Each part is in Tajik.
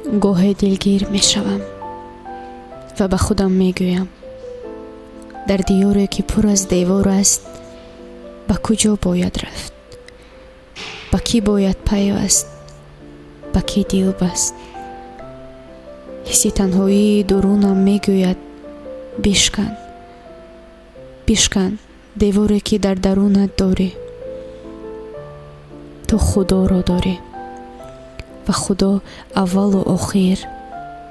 Гоҳе дилгир мешавам ва ба худам мегӯям: дар диёре, ки пур аз девор аст, ба куҷо бояд рафт, ба кӣ бояд пайваст, ба кӣ дил баст? Ҳисси танҳоии дурунам мегӯяд: бишкан, бишкан деворе, ки дар дарунат дорӣ. Ту Худоро дорӣ ва Худо аввалу охир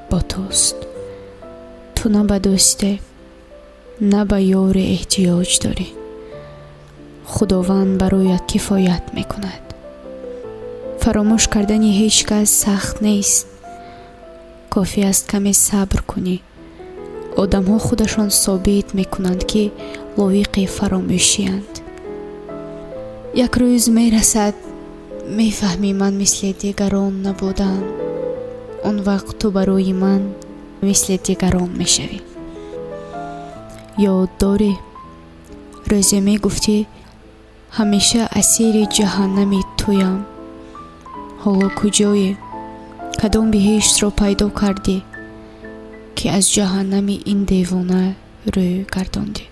бо туст. Ту на ба дӯсте, на ба ёре эҳтиёҷ дорӣ. Худованд бароят кифоят мекунад. Фаромӯш кардани ҳеҷ кас сахт нест. Кофӣ аст каме сабр кунӣ. Одамҳо худашон собит мекунанд, ки лоиқи фаромӯшиянд. Як рӯз мерасад, мефаҳмӣ, ман мисли дигарон набудам. Он вақт ту барои ман мисли дигарон мешавӣ. Ёд дорӣ, рӯзе мегуфтӣ: ҳамеша асири ҷаҳаннами туям. Ҳоло куҷое? Кадом биҳиштро пайдо кардӣ, ки аз ҷаҳаннами ин девона рӯй гардондӣ?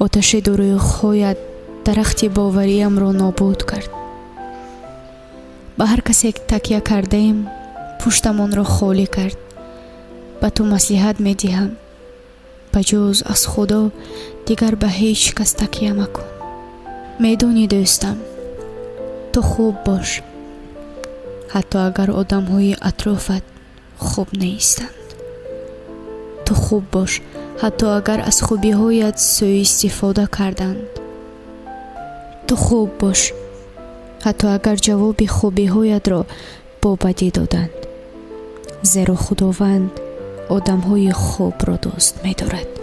Оташи дурӯғҳоят дарахти бовариамро нобуд кард. Ба ҳар касе такя кардаем, пуштамонро холӣ кард. Ба ту маслиҳат медиҳам: ба ҷуз аз Худо дигар ба ҳеҷ кас такя макун. Медонӣ, дӯстам, ту хуб бош, ҳатто агар одамҳои атрофат хуб нестанд. Ту хуб бош, ҳатто агар аз хубиҳоят сӯистифода карданд. Ту хуб бош, ҳатто агар ҷавоби хубиҳоятро бо бадӣ доданд, зеро Худованд одамҳои хубро дӯст медорад.